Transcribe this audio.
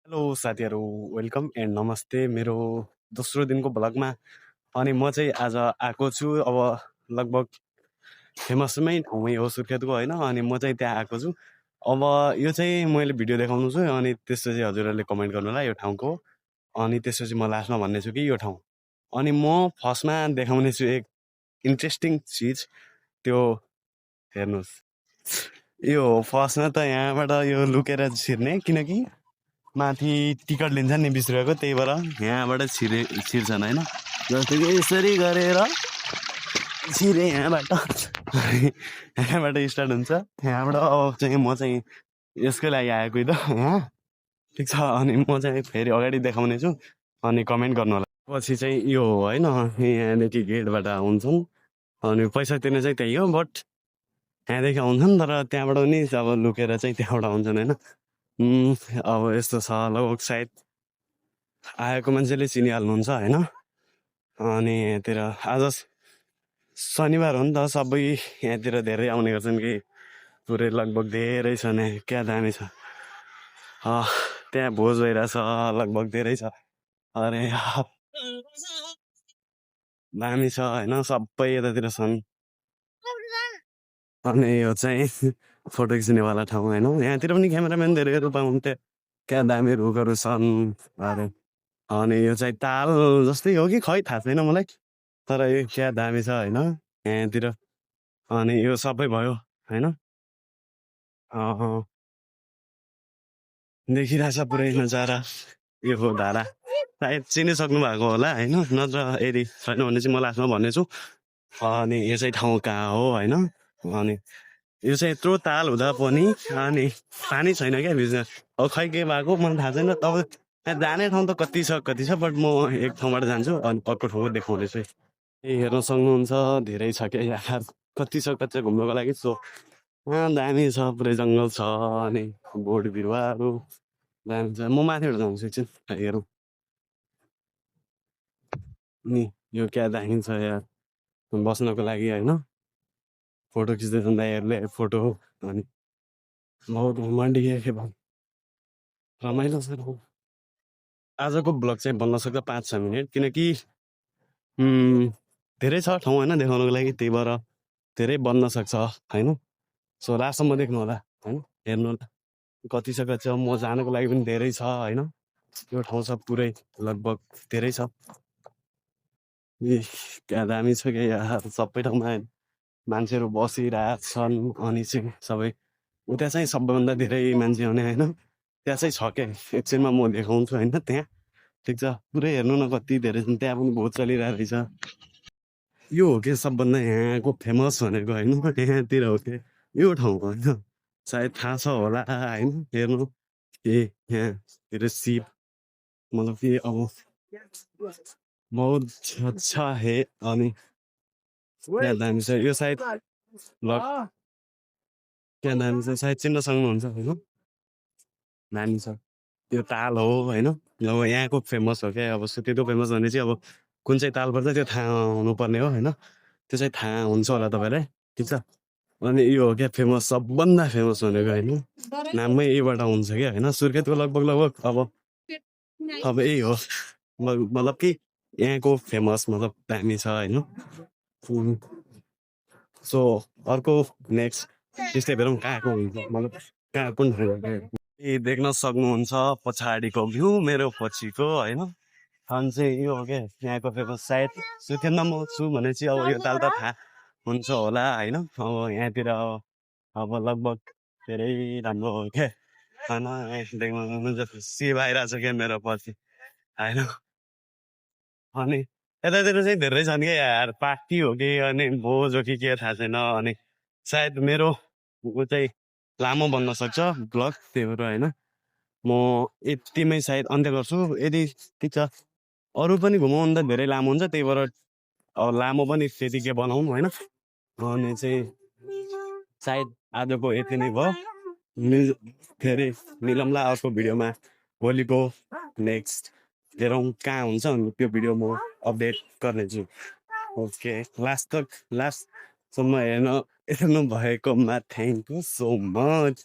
Hello साथीहरू, welcome and नमस्ते मेरो दोस्रो दिनको भ्लगमा। अनि म चाहिँ आज आएको छु अब लगभग फेमसमै ठाउँमै हो सुर्खेतको होइन। अनि म चाहिँ त्यहाँ आएको छु। अब यो चाहिँ मैले भिडियो देखाउनु छु अनि त्यसपछि हजुरहरूले कमेन्ट गर्नु होला यो ठाउँको। अनि त्यसपछि म लास्टमा भन्ने छु कि यो ठाउँ। अनि म फर्स्टमा देखाउने छु एक इन्ट्रेस्टिङ चिज, त्यो हेर्नुहोस्। यो फर्स्टमा त यहाँबाट यो लुकेर छिर्ने, किनकि माथि टिकट लिन्छ नि 20 रुपियाँको, त्यही भएर यहाँबाट छिर्छन् होइन। जस्तो कि यसरी गरेर छिरे यहाँबाट यहाँबाट स्टार्ट हुन्छ। यहाँबाट अब चाहिँ म चाहिँ यसकै लागि आएको त यहाँ, ठिक छ। अनि म चाहिँ फेरि अगाडि देखाउने छु अनि कमेन्ट गर्नु होला। पछि चाहिँ यो हो होइन, यहाँदेखि गेटबाट आउँछन् अनि पैसा तिर्ने चाहिँ त्यही हो, बट यहाँदेखि आउँछन् तर त्यहाँबाट पनि अब लुकेर चाहिँ त्यहाँबाट आउँछन् होइन। अब यस्तो छ, लगभग सायद आएको मान्छेले चिनिहाल्नुहुन्छ होइन। अनि यहाँतिर आज शनिबार हो नि त, सबै यहाँतिर धेरै आउने गर्छन् कि पुरै लगभग धेरै छ नि, क्या दामी छ। त्यहाँ भोज भइरहेछ, लगभग धेरै छ। अरे दामी छ होइन, सबै यतातिर छन्। अनि यो चाहिँ फोटो खिच्नेवाला ठाउँ होइन। यहाँतिर पनि क्यामेराम्यान धेरैहरू पाउँथे, क्या दामी रुखहरू छन्। अरे अनि यो चाहिँ ताल जस्तै हो कि खै थाहा छैन मलाई, तर यो क्या दामी छ होइन यहाँतिर। अनि यो सबै भयो होइन। देखिरहेछ पुरै नजारा। यो हो धारा, सायद चिनिसक्नु भएको होला होइन, नत्र यदि छैन भने चाहिँ म लास्टमा भन्नेछु। अनि यो चाहिँ ठाउँ कहाँ हो होइन। अनि यो चाहिँ यत्रो ताल हुँदा पनि अनि पानी छैन क्या भिज्न। अब खै के भएको मलाई थाहा छैन। तपाईँ त्यहाँ जाने ठाउँ त कति छ, बट म एक ठाउँबाट जान्छु अनि अर्को ठाउँको देखाउँदैछु। ए हेर्न सक्नुहुन्छ, धेरै छ क्या यार, कति छ घुम्नको लागि। सो दामी छ, पुरै जङ्गल छ अनि बोट बिरुवाहरू दामी छ। म माथिबाट जान्छु एकछिन हेरौँ नि, यो क्या दामी छ यार बस्नको लागि होइन। फोटो खिच्दै जाँदा दाइहरूले फोटो अनि बहुत रोमान्टिक के रमाइलो छ। आजको ब्लग चाहिँ बन्न सक्छ 5-6 मिनट, किनकि धेरै छ ठाउँ होइन देखाउनको लागि, त्यही भएर धेरै बन्न सक्छ होइन। सो लास्टसम्म देख्नु होला होइन, हेर्नु होला कति छ कति छ। म जानको लागि पनि धेरै छ होइन। यो ठाउँ छ पुरै लगभग धेरै छ। ए क्या दामी छ क्या यार, सबै ठाउँमा मान्छेहरू बसिरहेछन्। अनि चाहिँ सबै उता चाहिँ सबैभन्दा धेरै मान्छे हुने होइन, त्यहाँ चाहिँ छ क्या। एकछिनमा म देखाउँछु होइन त्यहाँ, ठिक छ। पुरै हेर्नु न कति धेरै छन्, त्यहाँ पनि भोज चलिरहेको रहेछ। यो हो कि सबभन्दा यहाँको फेमस भनेको होइन, यहाँतिर हो कि यो ठाउँ होइन, सायद थाहा छ होला होइन। हेर्नु ए यहाँतिर सिप मतलब कि अब बहुत अच्छा है। अनि क्या दामी छ यो, सायद क्या दामी छ, सायद चिन्न सक्नुहुन्छ होइन। दामी छ, त्यो ताल हो होइन। अब यहाँको फेमस हो क्या। अब सुर्खेतको फेमस भने चाहिँ अब कुन चाहिँ ताल पर्छ त्यो थाहा हुनुपर्ने हो होइन, त्यो चाहिँ थाहा हुन्छ होला तपाईँलाई, ठिक छ। अनि यो हो क्या फेमस, सबभन्दा फेमस भनेको होइन, नाममै यहीबाट हुन्छ क्या होइन। सुर्खेतको लगभग लगभग अब यही हो, मतलब कि यहाँको फेमस मतलब दामी छ होइन। सो अर्को नेक्स्ट स्टेप हेरौँ कहाँको हुन्छ, मतलब कहाँ कुन ठाउँ। ए देख्न सक्नुहुन्छ पछाडिको भ्यू मेरो पछिको होइन। अनि चाहिँ यो हो क्या यहाँको फेमस, सायद सुर्खेतमा म छु भने चाहिँ अब यो ताल त थाहा हुन्छ होला होइन। अब यहाँतिर अब लगभग धेरै राम्रो हो क्या होइन। देख्न सक्नुहुन्छ शिव आइरहेको छ क्या मेरो पछि होइन। अनि यतातिर चाहिँ धेरै छन् क्या यार, पार्टी हो कि अनि भोज हो कि के थाहा छैन। अनि सायद मेरो ऊ चाहिँ लामो बन्न सक्छ ब्लग, त्यही भएर होइन म यतिमै सायद अन्त्य गर्छु। यदि ठिक छ अरू पनि घुमाउनु त धेरै लामो हुन्छ, त्यही भएर अब लामो पनि त्यतिकै बनाउँ होइन। अनि चाहिँ सायद आजको यति नै भयो। फेरि मिलौँला अर्को भिडियोमा भोलिको नेक्स्ट हेरौँ कहाँ हुन्छ अनि त्यो भिडियो म अपडेट गर्नेछु। ओके, लास्टसम्म हेर्नु भएकोमा थ्याङ्क यू सो मच।